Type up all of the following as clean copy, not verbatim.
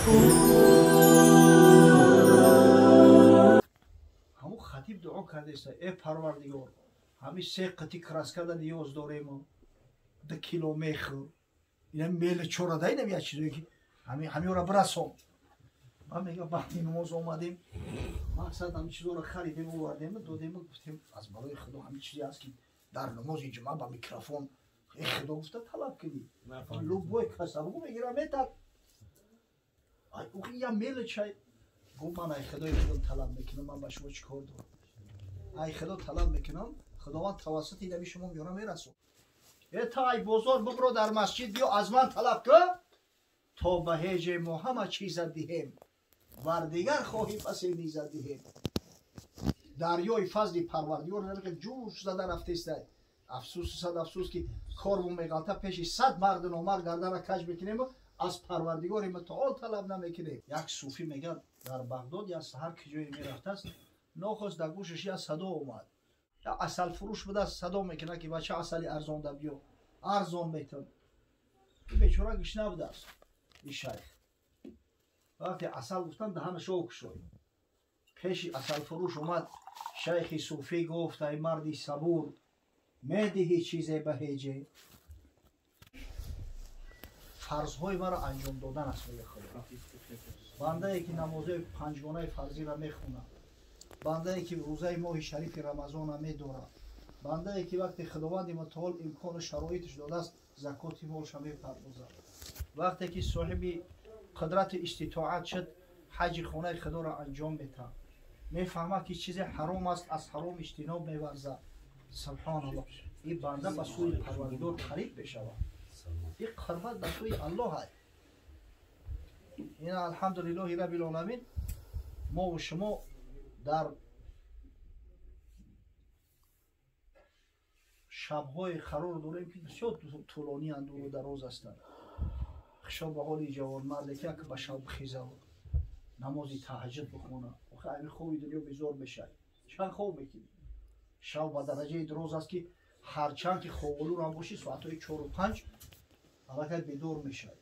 Ҳамун хатиб дуо кардеста: э Парвардигор, ҳами се қити краскада ниёз дорему, 2 кило мех, ина мела чорада, инам як чизое ки ҳамиёра бирасон. Ман мегам, вақти намоз омадем, мақсад ҳами чизоро харидем, овардем, додем, гуфтем аз барои Худо ҳами чизе аст ки дар намози ҷумъа ба микрофон э Худо гуфта талаб кунӣ. Любой касабгу мегира метад. Я мела чай. Гуфт ман ай Худои худам талаб мекунам, ман ба шумо чӣ кор дорам? Ай Худо талаб мекунам, Худованд тавассути наби шумо меёра мерасон. Э та ай бозор бубро дар масҷид биё аз ман талаб кун, то ба ҳеҷе мо ҳама чиза диҳем, вар дигар хоҳӣ пасе низа диҳем. Дарёи фазли Парвардигор ҷӯш зада рафтеста. Афсӯс, сад афсӯс ки кормон меғалта пеши 100 марду номард гардана каҷ мекунем, аз Парвардигори мутаол талаб намекунем. Як суфӣ мегӯяд, дар Бағдод як саҳар ки ҷое мерафтааст, нохост дар гӯшаш як садо омад. Як асалфурӯш будааст, садо мекунад ки бача асали арзон да биё, арзон метон. Бечора гишна будааст ин шайх. Вақте асал гуфтан даҳанаш об кушод. Пеши асалфурӯш омад шайхи суфӣ, гуфт: ай марди сабур, медиҳӣ чизе ба ҳеҷе? Фарзҳои маро анҷом додан аст, мега Худо. Бандае ки намозҳои панҷгонаи фарзиро мехонад, бандае ки рӯзаи моҳи шарифи Рамазона медорад, бандае ки вақте Худованди мутаол имкону шароитш додааст, закоти молша мепардозад, вақте ки соҳиби қудрати иститоат шуд, ҳаҷи хонаи Худоро анҷом метаҳад, мефаҳмад ки чизе ҳаром аст, аз ҳаром иҷтиноб меварзад. Субҳоналлоҳ, ин банда ба сӯи Парвардигор қариб мешавад. Ин қурбат ба сӯи Аллоҳ аст. Ин алҳамдулиллоҳи раббил оламин, мо шумо дар шабҳои қарор дорем ки бисёр тӯлонианд, дуру дароз ҳастанд. Хушо ба ҳоли ҷавонмарде ки як ба шаб бихезад, намози таҳаҷҷуд бихонад. Охи ами хоби дунё безор мешавад. Чанд хоб мекунӣ? Шаб ба дараҷаи дароз аст ки ҳарчанд ки хоболурам бошӣ, соатҳои 4-5 аллакай бедор мешавӣ.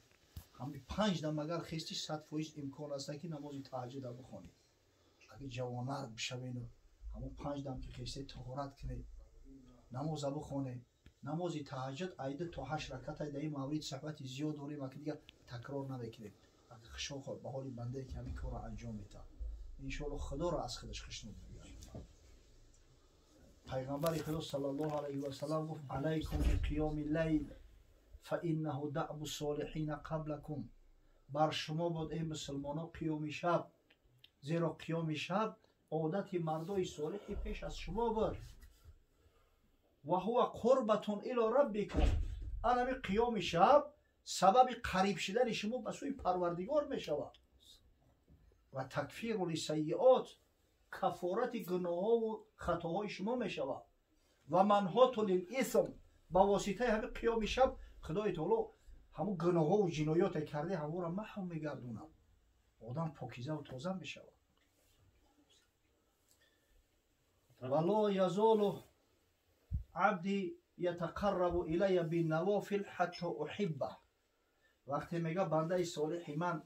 Ҳами 5 дам агар хести, 100% имкон аст ки намози таҳаҷҷуда бихонӣ. Агар ҷавонмард бишавену ҳамон 5 дам ки хесте таҳорат кунед, намоза бихонед. Намози таҳаҷҷуд айда то 8 раката, дар ин маврид суҳбати зиёд дорем, аки дигар такрор намекунем. Агар хушо ба ҳоли бандае ки ҳамин корро анҷом метаҳад, иншоалло Худоро аз худаш хушнуд мегардонад. Пайғамбари Худо саллаллоҳу алайҳи васаллам гуфт: алайкум биқиёми лайл фаиннаҳу даъбу солиҳина қаблакум. Бар шумо буд эй мусулмоно қиёми шаб, зеро қиёми шаб одати мардои солиҳи пеш аз шумо буд. Ва ҳува қурбатун ило раббикум. Анами қиёми шаб сабаби қариб шудани шумо ба сӯи Парвардигор мешавад. Ва такфиру лисайиот, кафорати гуноҳову хатоҳои шумо мешавад. Ва манҳоту лилисм, ба воситаи ҳамин қиёми шаб Худои таоло ҳамун гуноҳову ҷиноёте карде ҳамонро маҳв мегардонад. Одам покизаву тоза мешавад. Ва ло язолу абди ятақаррабу илая бинавофил ҳатто уҳиббаҳ. Вақте мега бандаи солиҳи ман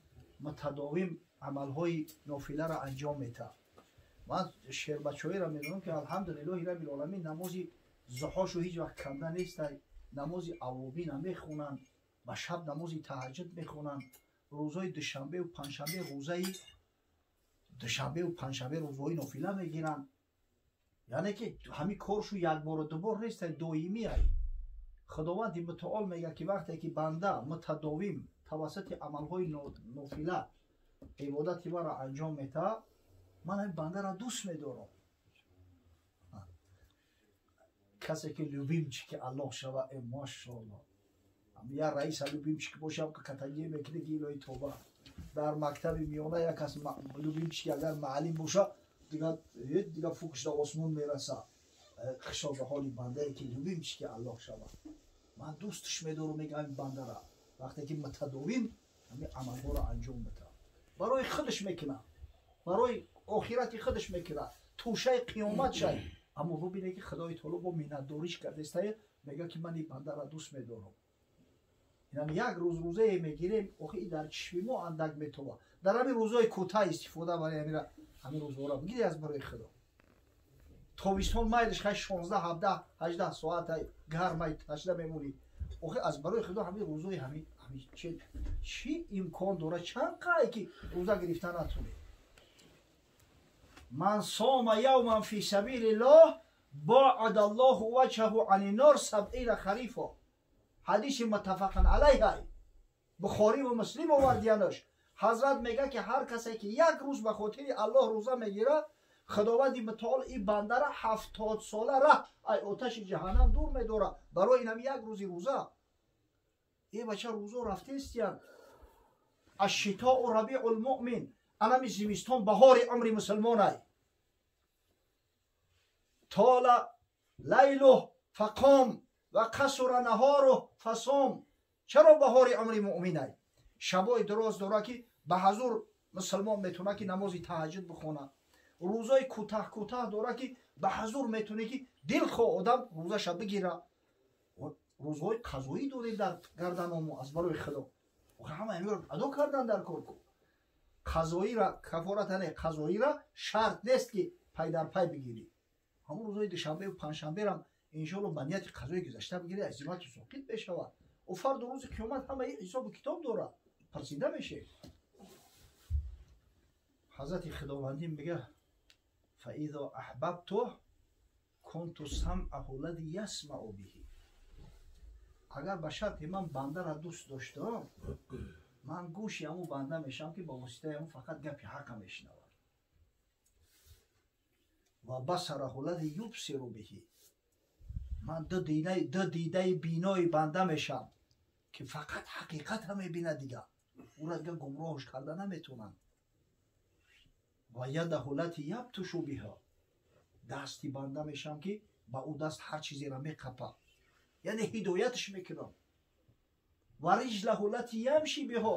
мутадовим амалҳои нофиларо анҷом метаҳад. Ман шербачоиро медонам ки алҳамдулиллоҳи раббил оламин намози зуҳошу ҳеҷ вақт канда нестай, намози авобина мехонанд, ба шаб намози таҳаҷҷуд мехонанд, рӯзҳои душанбеу панҷшанбе рӯзаи душанбеу панҷшанбе рӯзҳои нофила мегиранд. Яъне ки ҳамин коршу якбору дубор нестай, доимӣ ай. Худованди мутаол мегӯяд ки вақте ки банда мутадовим тавассути амалҳои нофила ибодати маро анҷом метаҳад, ман ҳамин бандаро дӯст медорам. Касе ки любимчики Аллоҳ шава, э машоаллоҳ. Я раиса любимчик бошам, катагия мекунӣ ки илоҳи тоба. Дар мактаби миёна як кас любимчики агар маълим боша, дигар фукш дар осмон мераса. Хушо ба ҳоли бандае ки любимчики Аллоҳ шава. Ман дӯстш медорам, мегӯям ин бандара. Вақте ки мутадовим ҳамин амалҳоро анҷом метаҳад, барои худаш мекунад, барои охирати худаш мекунад, тӯшаи қиёмат шай. Аммо бубине ки Худои таоло бо миннатдориш кардастае, мегӯяд ки ман ин бандара дӯст медорам. Инам як рӯз рӯзае мегирем, охи и дар чишми мо андак метова. Дар ҳамин рӯзҳои кӯтаҳ истифода барои ҳамин рӯзҳоро бигири аз барои Худо. Тобистон майлиш хай 16, 17, 18 соат гармай ташна мемонӣ. Охи аз барои Худо ҳамин рӯзҳои ҳамин чӣ имкон дорад, чанд қай ки рӯза гирифта натонӣ. Ман сома явман фи сабилиллоҳ боада Аллоҳу ваҷҳаҳу ани нор сабъина харифо. Ҳадиси муттафақан алайҳай, Бухорӣ ва Муслим овардиянаш. Ҳазрат мега ки ҳар касе ки як рӯз ба хотири Аллоҳ рӯза мегирад, Худованди мутаол ин бандара 70 сола раҳ ай оташи ҷаҳаннам дур медорад. Барои инам як рӯзи рӯза. Е бача, рӯзо рафтестиян. Ашшитоу рабиул муъмин, анами зимистон баҳори умри мусулмонай. Тола лайлуҳ фақом ва қасура наҳоруҳ фасом. Чаро баҳори умри муъминай? Шабои дароз дора ки ба ҳазур мусулмон метавона ки намози таҳаҷҷуд бихонад. Рӯзои кӯтаҳ кӯтаҳ дора ки ба ҳазур метавонӣ ки дилхоҳ одам рӯзаша бигира. Рӯзҳои қазоӣ дорем дар гарданомо аз барои Худо. Ҳама инро адо кардан дар кор ку. Қазоира кафората не, қазоира шарт нест ки пай дар пай бигирӣ. Ҳамон рӯзҳои душанбе ва панҷшанберам иншоалло ба нияти қазои гузашта бигирӣ, аз зимату соқит мешавад. Ӯ фарду рӯзи қиёмат ҳамаи ҳисобу китоб дорад, пурсида мешед. Ҳазрати Худовандӣ мега фаизо аҳбабту кунту самъаҳу лади ясмау биҳи. Агар ба шарти ман бандара дӯст доштам, ман гӯши ҳамун банда мешавам ки ба воситаи ҳамун фақат гапи ҳақа мешунавад. Ва басараҳу лади юбсиру биҳи. Ман ду дидаи бинои банда мешавам ки фақат ҳақиқатро мебинад, дигар ӯро дигар гумроҳш карда наметавонанд. Ва ядаҳу лати ябтушу биҳа. Дасти банда мешавам ки ба ӯ даст ҳар чизеро меқапад, яъне ҳидоятш мекунам. Ва риҷлаҳу лати ямши биҳо.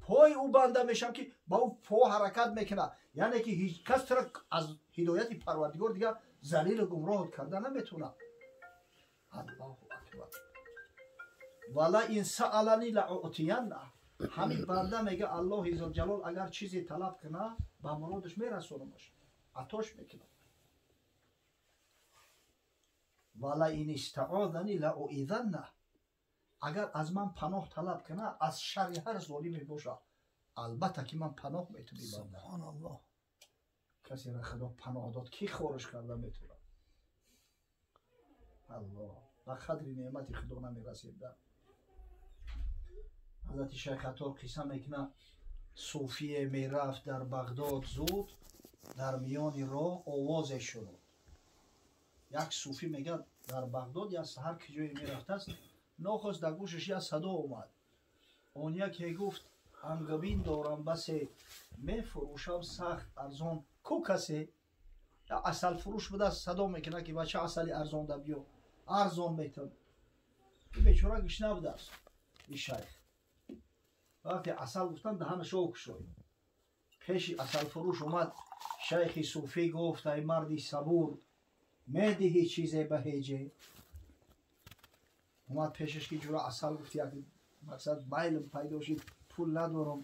Пои ӯ банда мешавам ки ба ӯ по ҳаракат мекунад, яъне ки ҳеҷ кас туро аз ҳидояти Парвардигор дигар залилу гумроҳот карда наметавонад. Аллоҳу акбар. Ва ла ин саалани ла уътиянна. Ҳамин банда мега Аллоҳи зулҷалол агар чизе талаб кунад, ба муродаш мерасонамаш, атош мекунам. Ва ла ин истаъозани ла уизанна. Агар аз ман паноҳ талаб кунад, аз шарри ҳар золиме бошад, албатта ки ман паноҳ метавонам банда. Субҳоналлоҳ. Касеро Худо паноҳ дод, ки хориш карда метавонад? Аллоҳ, ба қадри неъмати Худо намерасем. Ҳазрати Шайх Аттор қисса мекунад, суфие мерафт дар Бағдод зуд, дар миёни роҳ овозе шунуд. Як суфӣ мегӯяд дар Бағдод як саҳар ки ҷое мерафтааст, нохост дар гӯшаш як садо омад. Он яке гуфт ангабин дорам басе, мефурӯшам сахт арзон, ку касе? Асалфурӯш будааст, садо мекунад ки бача асали арзон да биё, арзон метон. Ин бечора гушна будааст ин шайх. Вақте асал гуфтан даҳанаш об кушоид. Пеши асалфурӯш омад шайхи суфӣ, гуфт ай марди сабур, медиҳӣ чизе ба ҳеҷе? Омад пешаш ки ҷура асал гуфт, як мақсад майлм пайдо шид, пул надорам,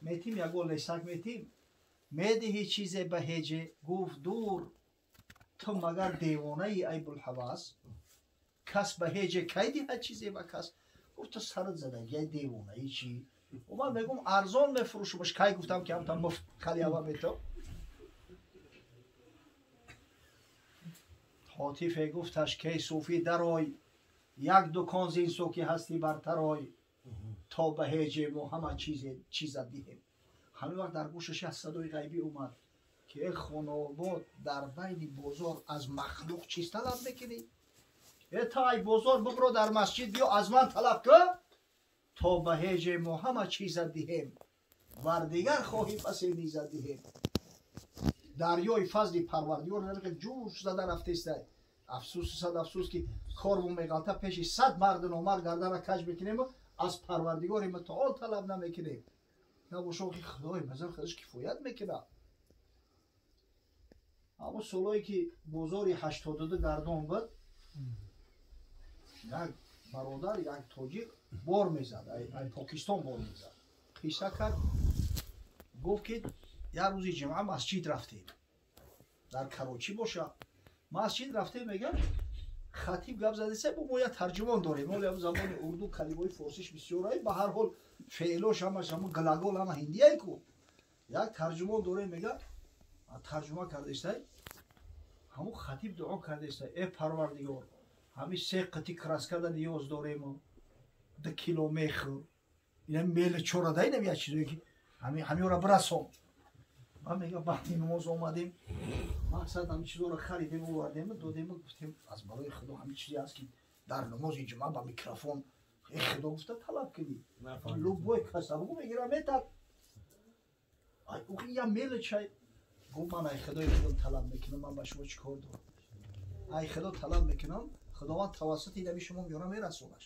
метим ягон лесак метим, медиҳӣ чизе ба ҳеҷе? Гуфт дур, ту магар девонаи ай булҳавас? Кас ба ҳеҷе кай диҳад чизе ба кас? Гуфт ту сарат задаги ай девонаи чӣ? Ман мегӯм арзон мефурӯшумаш, кай гуфтам ки ҳамта муфт халиява мето? Ҳотифе гуфташ кей суфӣ дарой, як дукон зин су ки ҳастӣ бартарой, то ба ҳеҷе мо ҳама чиза диҳем. Ҳамин вақт дар гӯшаш як садои ғайбӣ омад ки э хонобод, дар байни бозор аз махлуқ чиз талаб мекунӣ? Э та ай бозор бибро дар масҷид биё аз ман талаб кун, то ба ҳеҷе мо ҳама чиза диҳем, вар дигар хоҳӣ пасе низа диҳем. Дарёи фазли Парвардигор ҷӯш зада рафтеста. Афсӯс, сад афсӯс ки кормон меғалта, пеши 100 марду номард гардана каҷ мекунему аз Парвардигори мутаол талаб намекунем. Набошо ки Худои мазар худаш кифоят мекунад. Аммо солое ки бозори 82 гардон буд, як Бародар, як тоҷик бор мезад, ай Покистон бор мезад, қисса кард, гуфт, ки як рӯзи ҷумъа масҷид рафтем, дар Карочӣ боша, масҷид рафтем, мегам, хатиб гап задеса, бо мо як тарҷумон дорем, оли ҳам забони урду калимаҳои форсиш бисёрай, ба ҳар ҳол феълош ҳамаш ҳамон глагол ҳама ҳиндияй ку, як тарҷумон дорем, мега, тарҷума кардаистай, ҳамон хатиб дуо кардаистай: «Э Парвардигор, ҳами се қити краскада ниёз дорему 2 кило мех, ина меле чорада, инам як чизое ки ҳамиёра бирасон». Ман мега, баъди намоз омадем, мақсад ҳами чизоро харидем, овардем, додем, гуфтем, аз барои Худо, ҳами чизе ҳаст, ки дар намози ҷумъа ба микрофон «Э Худо» гуфта талаб кунӣ, любой каса бугу мегира, метад я меле чай. Гуфт, ман ай Худои худом талаб мекунам, ман ба шумо чӣ кор дорам? Ай Худо талаб мекунам, Худованд тавассути наби шумо меёра мерасонаш.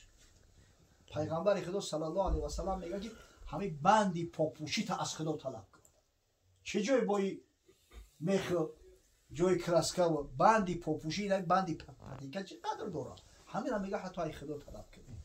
Пайғамбари Худо саллаллоҳу алайҳи васалам мегӯяд, ки ҳамин банди покпӯшита аз Худо талаб кун. Чӣ ҷой бои мех, ҷои краскаву банди попӯшӣ, банди патинка чӣ қадр дорад? Ҳамина мега, ҳатто ай Худо талаб кунед.